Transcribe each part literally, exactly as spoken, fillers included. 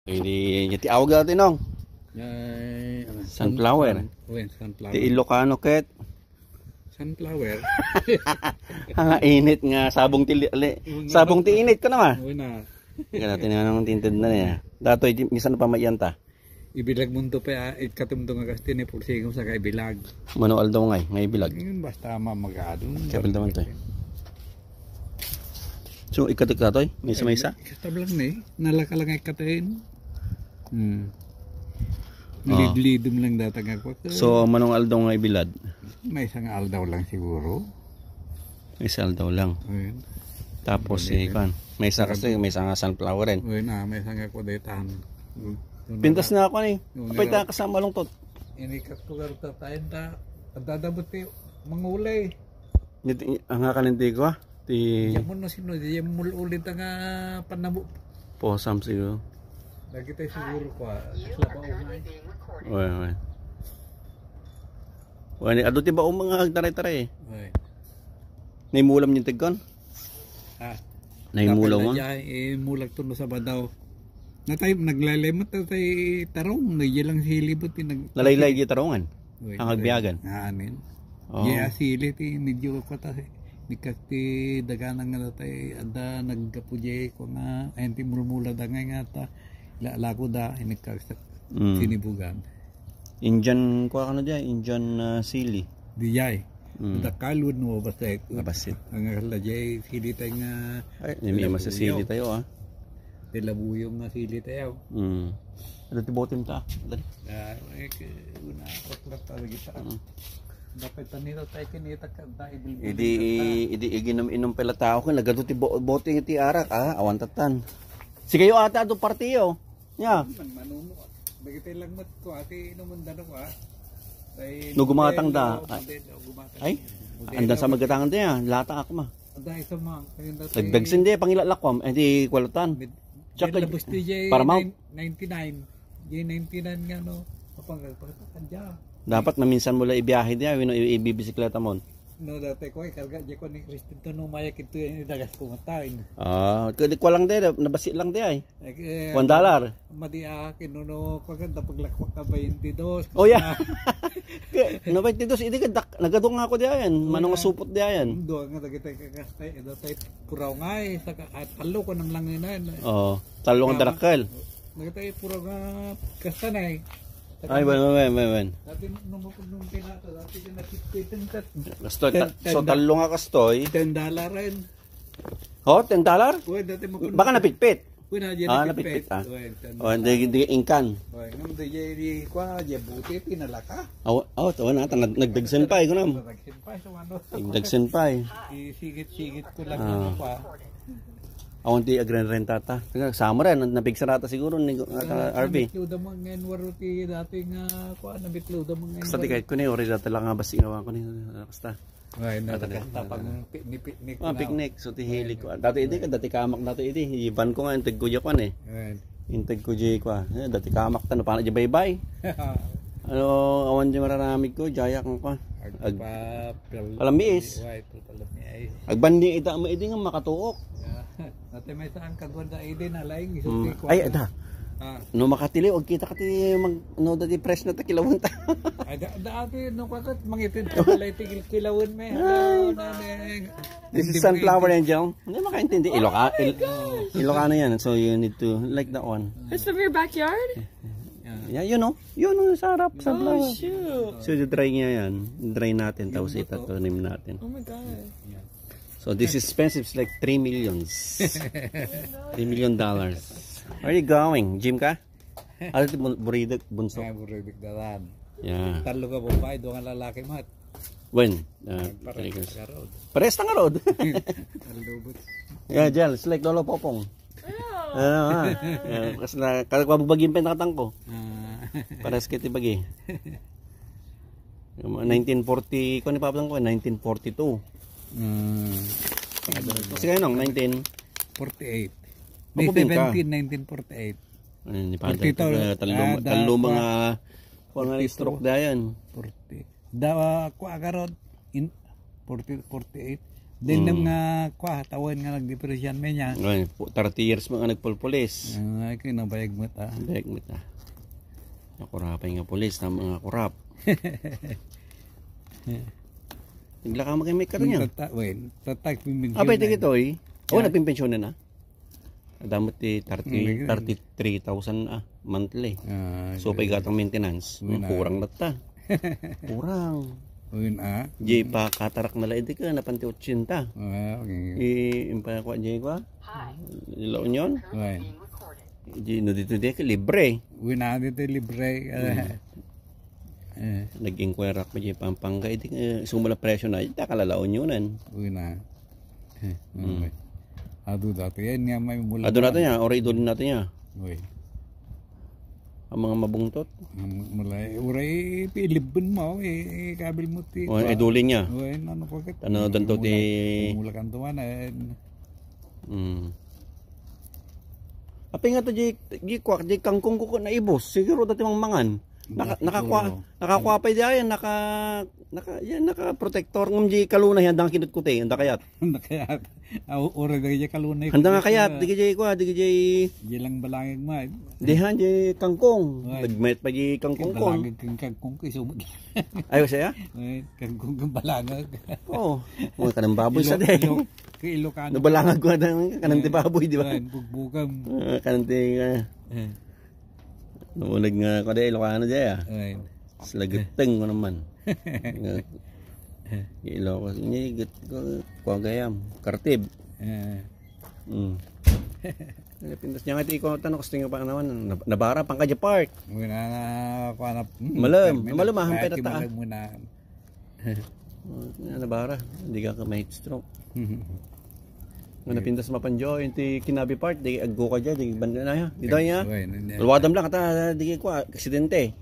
Idi, ti awag dati, Nong? Ay, ano, Sunflower. Sun-, oh, yun, sunflower. Ti Ilocano ket? Sunflower. Ang init nga sabong ti li-, li-, Oo nga. Sabong ti init ko naman. Oo na. Kaya natin nga nang tinted na niya. Datoy, di, misan pa maiyan ta. Ibilag mo to pa, ah, it katumto nga kasti ni Pulsigo sa kaibilag. Mano aldaw ngay, nga ibilag. Ngayon, basta mamagado. Kaya pilda man to eh. So, ikatik datoy? May isa, may isa? Ay, ikatab lang na eh. Nalaka lang ikatin. Hmm. Oh. Lidlidom lang data nga kwak. So, manong aldaw nga ibilad? May isang aldaw lang siguro. May isang aldaw lang. Ayun. Tapos, eh, kan, may isa kasi, may isa nga sunflower rin. Ayun na, may isang ako daytan. Pintas na ako ni. Yung Apay ta nila- kasama lungtot. Inikat ko garta tayo ta. Ang dadabot ti mangulay. Niti, ang nga kanin ti ko, ah. Ti Yamon no sino, di yamon ulit nga panabo. Posam siguro. Lagi tayo siguro ko, ah. Sa labaw nga eh. Oy, oy. Oy, ni, adu ti bao mga agtaray-taray eh. Oy. Naimulam yung tigkon? Ah. Naimulaw Kapag mo? Na dyan, eh, mulak to no Sabado. Natay, naglalemot na tay tarong, na lang silibot, eh, nag- Nalaylay di tarungan? Uy, Ang agbiagan? Ah, anin. Oo. Di asili ti medyo kata, eh. Mikas ti dagana nga natay, ada naggapu di ko nga, ayun ti mulmula da nga nga ta, la-, lako da, eh, nagkagsa-, Mm. sinibugan. Indian, kuha ka na dyan, Indian, ah, sili. Di jay. Mm. Dakalod no, basta ito. Nabasit. Ang akala jay, sili tayo nga Ay, nimi mas labuyo. Sili tayo, ah. Ti labuyo nga sili tayo. Mm. Ano ti botem ta? Dali. Ah, eh, ke-, una, aklat talaga kita. Mm. Dapat tanito tayo kinita ka, da, ibilbil Idi, ka. Idi iginom-inom pala tao ko, nagado ti bo-, bote ti arak, ah, awan tatan. Sigayo ata do partiyo. Ya. Man-, manuno. Dagiti lang met ko, ati inuman da no, ah. Ay, No gumatang da. Modelo, Ay. Modelo, gumatang. Ay? Modelo. Andan sa magatangan da ya, lata ako ma. Ada iso ma, kaya dati Nagdagsen di, pangilalakwam, eh, di kwalatan. Med-, Tsaka, di labas ti jay Paramount. nine-, ninety-nine. Jay ninety-nine nga, no? Kapag, kapag, kapag, Dapat maminsan mo lang ibiyahe di, ah, wenno i-, ibibisikleta mo. No, dati ko, eh, karga, di ko ni Kristen to, no, maya kinto yan, idagas ko matain. Ah, kadi ko lang di, nabasi lang di, ay. Eh, eh, One dollar. Madi, ah, kinuno ko, kanta paglakwak ka twenty-dos. Oh, yeah. Na Kaya, no, twenty-dos, idi ka, dak-, nagadong nga ako di ayan. Manong Yeah. asupot di ayan. Doon nga, dagitay ka, kastay, edo tayo, puraw nga, eh, sa ka-, at talo ko nang langinan. Oo, talo nga Tama. darakal. Dagitay, puraw nga, kasta na, eh. Ay, wen, wen, wen, wen. Dati, nung, nung, nung pinato, dati, yung nakikita, Kastoy, Ten, ta-, so, ten da-, talo nga kastoy. Ten dollar rin. Oh, ten dollar? Uy, dati mo Baka napitpit. Uy, na, Ah, napitpit, napitpit, ah. Uy, ten Oh, dollar. Hindi, hindi, ingkan. Uy, ngam, di, di, di, kwa, di, buti, pinalaka. Aw, aw, tawa na, ta-, nag-, nagdagsen pa, eh, kunam. Nagdagsen pa, so, ano? Nagdagsen pa, eh. Isigit-sigit ko lang, Ah. ano pa. Awan ti agrenrenta ta. Kaya, summer, eh, nabigsa rata siguro ni, Ah, ah, R V. Nabitlo da mo ngayon, waro ti dati nga, kwa, nabitlo da mo ngayon, Basta ti waro. Kahit ko na, ori data lang nga, basta ingawa ko ni, basta. Ay, na, Ano, basta ano, pang ano? Picnic, picnic Ah, na. Picnic. So, ti hili ko. Dati idi ka, dati kamak dati idi. Iban ko nga, integ ko di kwan eh. Ayan. Integ ko di kwa. Eh, dati kamak ta, no, paano di baybay? Ano, awan di mararamid ko, jayak ko. Ag-, Ag-, pa-, pal-, Palamiis. White, palamiis. Agbandi ita mo, idi nga makatuok. Yeah. Dati may saan ka gwanda, idi na laing, iso Hmm. ti kwa Ay, na. ada. Ah. No, makatiliw, agkita ka ti mag-, no, dati fresh na ta, kilawon ta. Ay, da-, dati, no, kakat, mangitin ka pala, itigil kilawon, me. Ay. Ano, naneng? This is Hindi sunflower, maintindihan. Angel. Hindi makaintindi. Oh Iloka-, my Il-, gosh! Ilocano yan. So you need to like that one. It's from your backyard? Yeah. Yeah, you know. Yun ang sarap, Oh, sunflower. shoot. So, dry niya yan. Dry natin, Yung tapos buto. itatanim natin. Oh my God. Yeah. So, this is expensive. It's like three millions. Three million dollars. Where are you going? Gym ka? Ano ito, bun-, buridik, bunso? Ah, buridik dalan. Yeah. Talo ka babae, doon nga lalaki, mat. When? Ah, Pares Lakers. ka road. Pares na nga road. Ang lubot. Yeah, Jel, it's like Lolo Popong. Ano, ha? Yeah, kasi na, kasi mabubagi yung pinakatang ko. Ah. Pares kiti bagi. Yung mga nineteen forty, kung ano pa ko, nineteen forty-two. Mm. Kasi kayo nung nineteen Forty-eight. May Ako din ka. seventeen, nineteen forty-eight. Ayun, ni Father, Forty-two. eh, talo, Ah, da-, talo mga, pa-, mga forty-two. Stroke da yan. Forty. Da, ah, kua ka rod, in, forty, forty-eight. Dengngem nga, kua, tawen nga nagdipresian mi nia. Ay, pu-, thirty years mo nga nagpulpulis. Ay, kinabayag met, ah. Bayag met, ah. Nakurapay nga pulis, tama nga kurap. Naglaka mo kay may karo niya. Tata-, wen, tatak, pimpinsiyon. Abay, na. Dagitoy. Oh, nagpimpensiyon na. Adda met ti thirty, thirty-three thousand, ah, monthly. Ah, so, pay gatang maintenance. Kurang na ta. Kurang. Wen, ah. Di pa katarak na la, di ka, napan ti ochenta. Ah, okay. I, impaya ko, di ko, ah. La Union? Wen. Di, no, dito, di ka, libre. Wen, ah, dito libre. Eh. Nag-inquire ako di Pampanga, iti, eh, sumala presyo na, ita kalalaon yun, eh. Uy na. Eh, ano ba? Adu dati yan nga may mula. Adu natin yan, or idulin natin yan. Uy. Ang mga mabungtot. Ang mula, uray, pilibin mo, eh, eh, kabil mo ti. O, idulin niya. Uy, ano ko kat? Ano, danto ti mula, mula kantuan, eh. Mm. Apay nga to, di, di kuak, di kangkong ko naibos. Siguro dati mang mangan. Naka-, dati nakakua, siguro. Nakakua pa di ayan, naka, naka, yan, naka-protector. Ngem di kaluna yan, andang kinutkuti, andang kayat. Andang kayat. Aw, ora di kayat kaluna. Andang kayat, di kayat kua, di kayat. Di lang balangag man. Di han, di kangkong. Ay. Nagmayat pa di kangkong ko. Balangag kang kangkong ko, isumod. Ayaw siya? Ay, kangkong kang balangag. Oo. Oh, kanang baboy sa ilo-, din. Ilo-, kay Ilocano. Nabalangag ko na kanang ti baboy, di ba? Ay, bugbugam. Ah, kanang ti, ah, eh. Naunag nga ko, di, Ilocano, di, ah. Ay. Sila giteng ko naman. Ilocos, ni git ko, kuwagayam, kartib. Eh. Mm. Pintas niya nga iti iko, tanong, gusto niyo pa naman, nab-, nabara, pangkadya park. Muna na, kuha na, mm, malem, malem, ah, hampay na taa. Malem muna. Nga nabara, hindi ka ka ma-heat stroke. Nga napintas mapanjo, yung ti kinabi part, di aggo ka dyan, di banda na ya. Dito ya. Luwadam lang, kata, di ko, aksidente.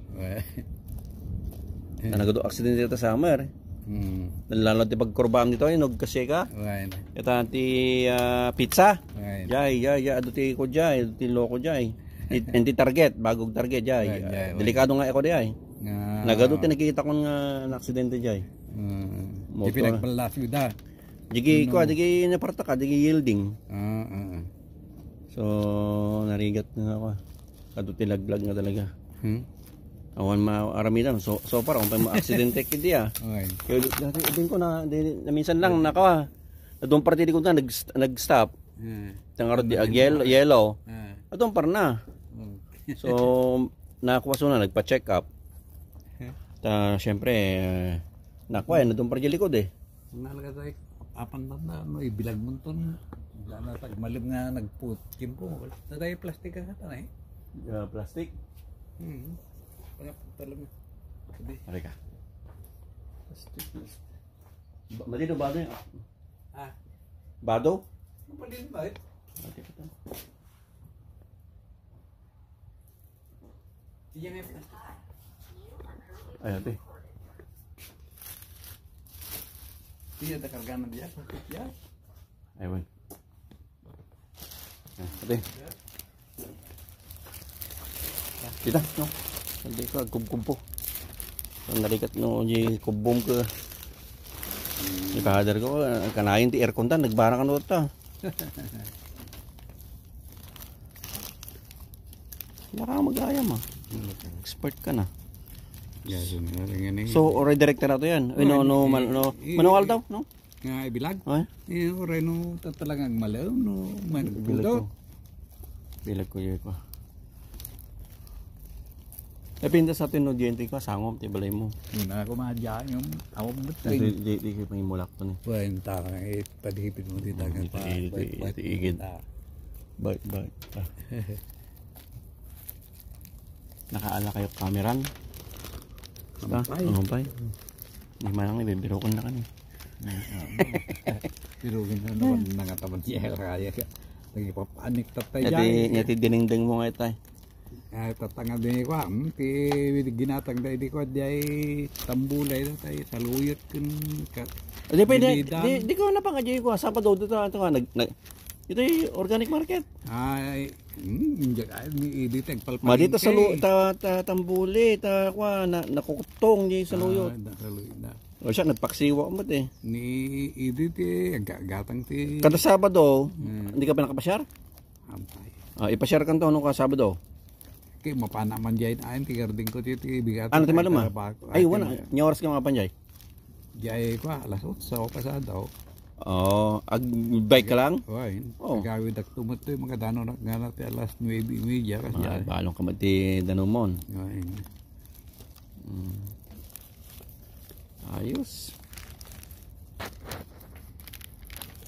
Na nagado aksidente ta summer. Hmm. Nalalo ti pagkurbam dito, yung nagkasi ka. Right. Ita ti, ah, pizza. Right. Jay, jay, jay, adu ti ko jay, adu ti loko jay. It-, and ti target, bagog target jay. Right, right, right. Delikado nga ako di ay. Nga nagado ti nakita ko nga na-aksidente jay. Hmm. Motor. Ti pinagbalasyo da. Digi ko, digi napartaka, digi yielding. Ah, ah, ah. So, narigat na ako. Kadu ti laglag nga talaga. Hmm? Awan maaramidan. So, so far, awan pa mo aksidente kidi, ah. Okay. Kaya dati, din ko na, di, na minsan lang, nakawa. Adun parte di ko na, nag-, nag-stop. Hmm. Tangaro di, ah, yellow, yellow. Ah. Adun par na. Okay. So, nakuha so na, nagpa-check up. Hmm. Ta, syempre, eh, nakuha, eh, nadun par di likod, eh. Ang nalaga tayo, apan na, na, ano, ibilag mo to na. Wala na, tagmalim nga, nagput-, kimpo. Wala na tayo plastic ang kata na, eh. Ah, plastic? Hmm. Kaya, talam. Sabi. Pare ka. Plastic, plastic. Ba-, mali daw, bado yun. Ah. Bado? Mali ba, eh? Okay, ito. Iya nga yung plastic. Ay, ate. Iya, takarga na diya. Iya. Aywan. Ah, ate. Kita, no? Hindi ko, agkubkub po. Ang narigat no, di kubom ko. Di kader ko, ah, kanayon ti aircon ta, nagbara ka no ta. Wala ka mag-ayam, ah. Expert ka na. Yeah, so, nga, nga, nga, so, already director na to yan. Uy, no, no, man-, no, manual daw, no? Nga ibilag? Ay? Eh, oray no, ta-, talagang malaw, no, man-, ibilag ko. Bilag ko, yun ko. Eh, pinta sa atin, no, diente ko, sangom, ti balay mo. Yun na ako, mga dyan, yung awag mo tayo. Di, di, di, di, may mulak to, ni. Kwenta, eh, padipin mo, di tayo pa. Iti, iti, iti, igid. Bait, bait. Ah. Nakaala kayo kameran? Basta, ampay. Ampay. Di man lang, ibibiro ko na kani. Pero gina naman, nangataman siya, kaya ka. Lagi pa, anik tatay. Yati, yati dinengdeng mo nga itay. Ay, tatanga din ko, hmm, ti ginatang da, di ko, di ay tambulay da, tayo, saluyot kun ka. Di pwede, di, di ko na pang-adjay ko, Sabado, dito, ito nga, nag, nag, ito yung organic market. Ay, hmm, hindi, ay, ni, di tagpalpalengke. Madita sa lu-, ta, ta, tambuli, ta, kwa, na, nakukutong di sa luyot. Ah, na, sa luyot na. O siya, nagpaksiwa mo, eh. Ni Edith, eh, ga-, gatang ti Kada Sabado, Hmm. hindi ka pa nakapasiar? Ampay. Ah, ipasiar ka to, ano ka, Sabado? Kay mapana man diay, ay, ti garden ko, ti, ti bigat, Ano, ti maluma? Ay, wala. Nya oras ka makapan diay? Diay ko, alas otso, pasado. Oh, ag-bike ka lang? Why? Oh. Agawid ak tumutto, makadano na nga na ti alas nuebe y media kasi Ah, ay. Balong ka mati danumon. Why? Mm. Ayos.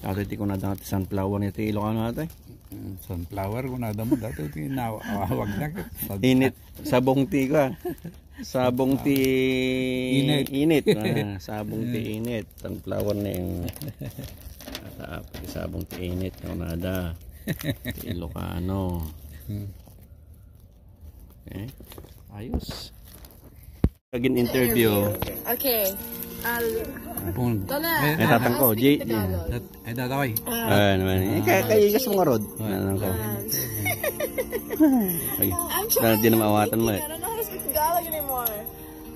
Ato iti kunada nga ti sunflower iti Ilocano ata, eh. Mm, sunflower kunada mo, dati iti na-, awag na. Init. Sabong ti ka. Sabong ti Init. Init. Ah, sabong ti init. Sunflower na yung ata, sabong ti init. Kunada. Ti Ilocano. Hmm. Eh, ayos. Naging interview. Okay. I'll Kung Lola, Ay, I'll tatang ko, speak in G- Tagalog. Ay, tataway. Ah, naman. Eh, kaya, kaya igas mo nga, Rod. Ah. Nanang ko. Um, Ay, I'm trying na, di na to maawatan mo, speak. Eh. I don't know how to speak Tagalog anymore.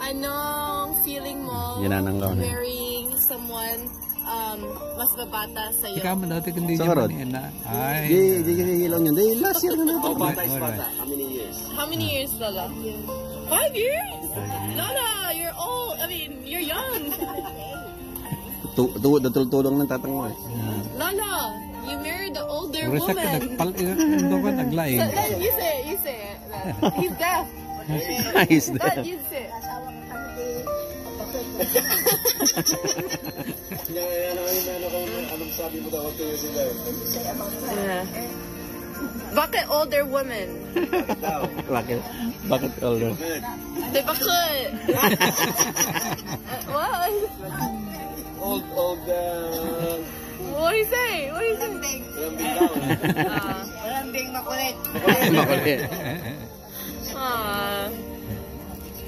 Anong feeling mo Yan, nanang ko. Marrying someone, um, mas babata sa'yo? Ikaw man dati kundi Sa Rod. Ay. Di, di kasi hilaw niyan. Di, last year na natin. How bata is bata? How many years? How many years, Lola? Five years? Five years. Lola, you're old. I mean, you're young. Tu-, tu-, natultulong ng tatang mo, eh. Lola, you married the older Puro sa woman. Nagpal-, eh, ano ba, naglaing. So, then you say it, you say it. He's deaf. He's Dad, deaf. You say it. Yan, yan, ano, ano, ano, anong sabi mo daw? Ano yung sila? Yeah. Bakit older woman? Bakit? Bakit older? Di bakit? Uh, what? Old, old, uh, What do you say? What do you say? Malambing daw. Ah. Malambing makulit. Makulit. Ah.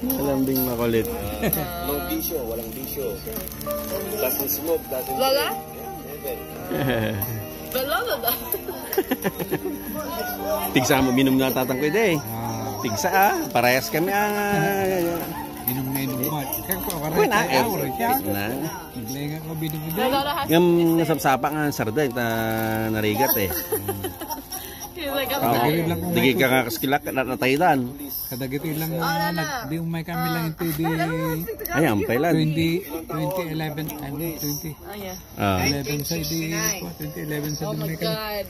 Malambing makulit. Ah, no bisyo, walang bisyo. Doesn't smoke, doesn't Lola? Drink. Yeah, never. Lola, Lola. Tigsa mo, minum na tatang ko, ide. Ah. Tigsa, ah. Parehas kami, ah. Inom na inom mo. Kaya ko, Kuya na, eh, siya. Na. Naglenga ko, binubudo. Lola has Ngam, nasapsapa nga, sarda, ta narigat, eh. He's like, Oh, "Okay." Digi ka nga kaskilak, na-, nataydan. Kadagiti lang, Oh, ah, Lola. Nag-, di umay kami lang ito, di Ah. Ay, ampay lang. twenty, twenty eleven, ano, twenty. Oh, yeah. Ah. Eleven sa di, twenty eleven sa Oh my di may ka-, God.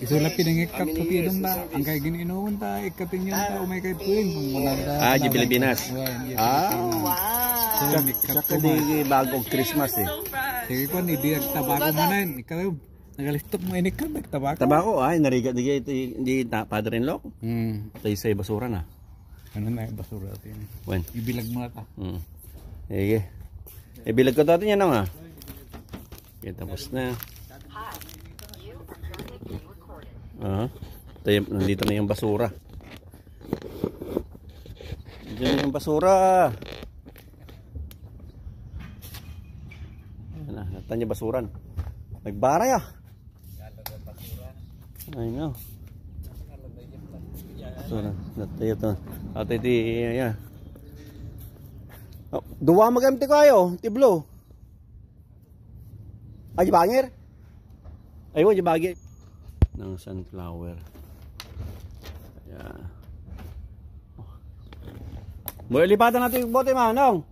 Isu la pinangikkat ko ti idong na, ang kay giniinuman ta, ikkatin yun ta, umay kay puwing, kung wala da, Ah, di wala Pilipinas. da. Wala, di Ah. Pilipinas. Wow. So, Siya, may siya ikkat ka ko di man. Bagong Christmas, eh. So proud. Sige ko, ni di agtabako Baba. manen, ikaw, nagalistok mo inikkat, agtabako. Tabako, ay, narigat di, di, di ta-, father-in-law ko. Hmm. Tayo sa basura na. Ano na yung basura natin? Wen. Ibilag mo na ta. Hmm. Sige. Ibilag ko dati niya na nga. Okay, tapos na. Ah, tayo, nandito na yung basura. Diyan na yung basura. Ayan na, natan yung basuran. Nagbaray ah. I know. Basura. Natayo to. Ate, di, iya, iya. Oh, duwa magamit ko ayo, ti Blue. Ay, di bangir? Ay, wa, di bangir. Ng sunflower. Ayan. Mo, ilipatan natin yung bote, manong.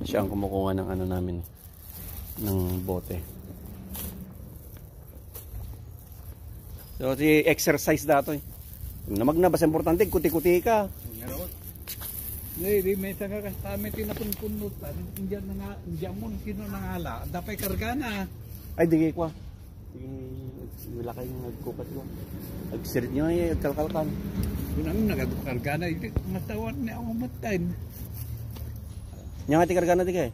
Siya ang kumukuha ng ano namin, ng bote. So, si exercise datoy. Namagna, basta importante, kuti-kuti ka. Hindi, di may sanga ka sa amin, tinapunpunot. Ano, diyan na nga, diyan mo, sino nangala? Dapay karga na. Ay, di ko. Sige, wala kayong nagkukat mo. Agsirit nyo ay, agkalkalkan. Yun ang nagadukarga na, iti, matawan ni ako matan. Nya nga ti karga na ti kay?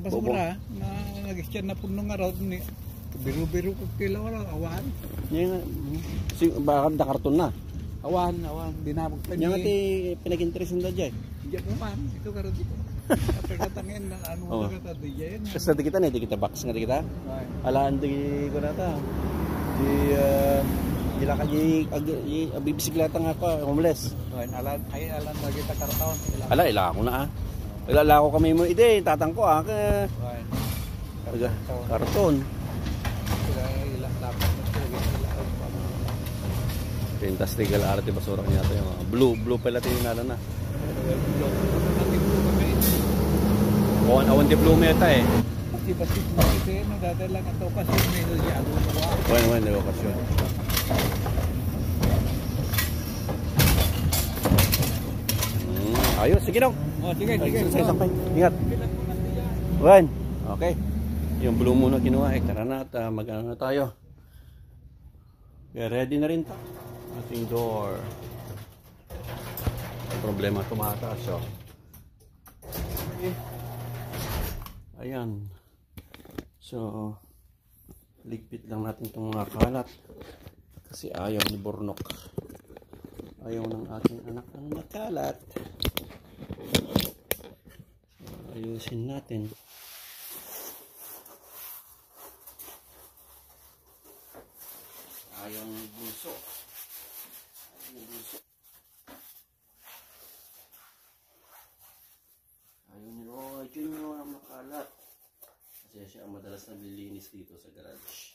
Basura, Bobo. Na nag-isyan na puno nga raw ni. Biru-biru ko kila wala, awan. Nya nga, mm. Si, baka da karton na. Awan, awan, dinabog pa Nya nga ni. Ti pinag-interest nila dyan. Diyan mo man, ito ka rin dito. Pagkatangin na ano Oh. Ka ta, di yan. Basta di kita na, di kita box nga di kita. Ay. Alaan di ko na ta. Di, ah, di Lakad di, ag-, di, abibisikleta nga ako, homeless. Wen, alan, ay, alan, lagi ta karton. Ala, ila ako na, ah. Ila, ila ako kami mo, ide, tatang ko, ah. Ke, Wen. Aga, karton. Ila, ila, dapat na talaga ila. Pintas legal arte basura niya to yung mga blue, blue pala tayo na na. Awan, awan diploma yata eh. Pati basit mo ito, eh, no? Dati lang ang tokas yung may nagsiago mo, ah. Wen, wen, di okasyon. Hmm, ayos, sige, Dong. Oh, sige, sige. Exercise ako, eh. Ingat. Wen. Okay. Yung blue muna kinuha, eh. Tara na at, ah, mag-ano na tayo. Okay, ready na rin ta. Ating door. Problema, tumataas, oh. Ayan. So, ligpit lang natin itong mga kalat. Kasi ayaw ni Bornok. Ayaw ng aking anak ng makalat. So, ayusin natin. Ayaw ng bunso. Ayaw ng bunso. Ayaw ni Roy Junior ang makalat. Kasi siya ang madalas naglilinis dito sa garage.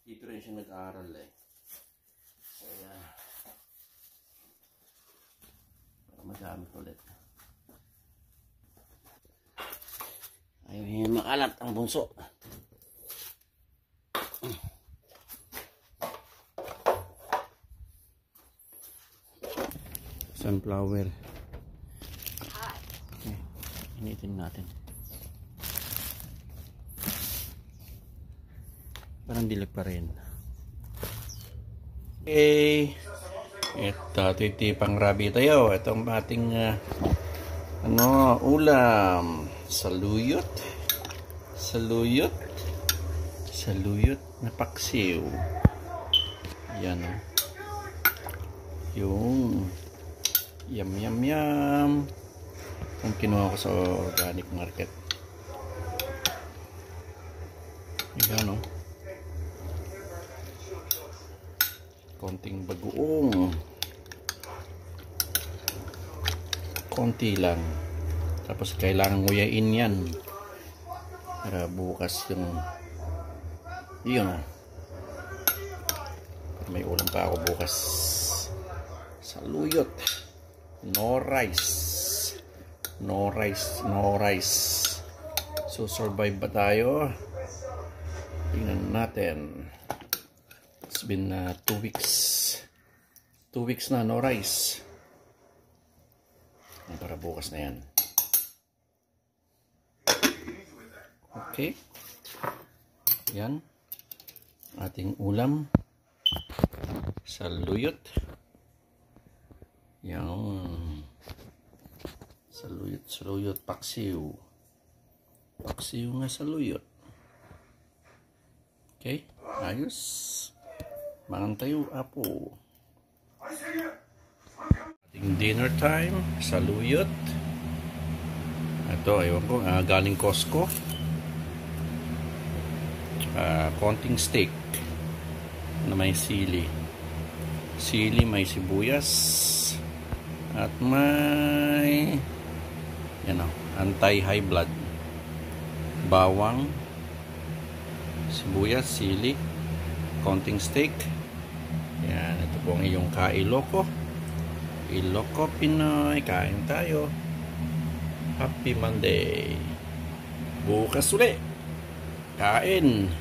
Dito rin siya nag-aaral eh. Kaya, para magamit ulit. Ayaw niya makalat ang bunso. Sunflower. Okay. Initin natin. Parang dilag pa rin. Okay. Ito, titipang rabi tayo. Itong ating, ah, ano, ulam. Saluyot. Saluyot. Saluyot na paksiw. Yan, oh. Yung yum, yum, yum. Ang kinuha ko sa organic market. Yan, oh. Konting bagoong. Konti lang. Tapos kailangan nguyain yan. Para bukas yung, yun, oh. May ulam pa ako bukas. Saluyot. No rice. No rice, no rice. So, survive ba tayo? Tingnan natin. It's been, uh, two weeks. Two weeks na, no rice. Ay, para bukas na yan. Okay. Yan. Ating ulam. Saluyot. Yan. Saluyot, saluyot, paksiw. Paksiw nga saluyot. Okay, ayos. Mangan tayo, apo. Ating dinner time, saluyot. Ito, ewan ko, ah, galing Costco. Ah, konting steak na may sili. Sili, may sibuyas. At may, yan o, anti-high blood. Bawang, sibuyas, sili, konting steak. Yan, ito po ang iyong ka-Iloko. Iloko Pinoy, kain tayo. Happy Monday. Bukas uli. Kain.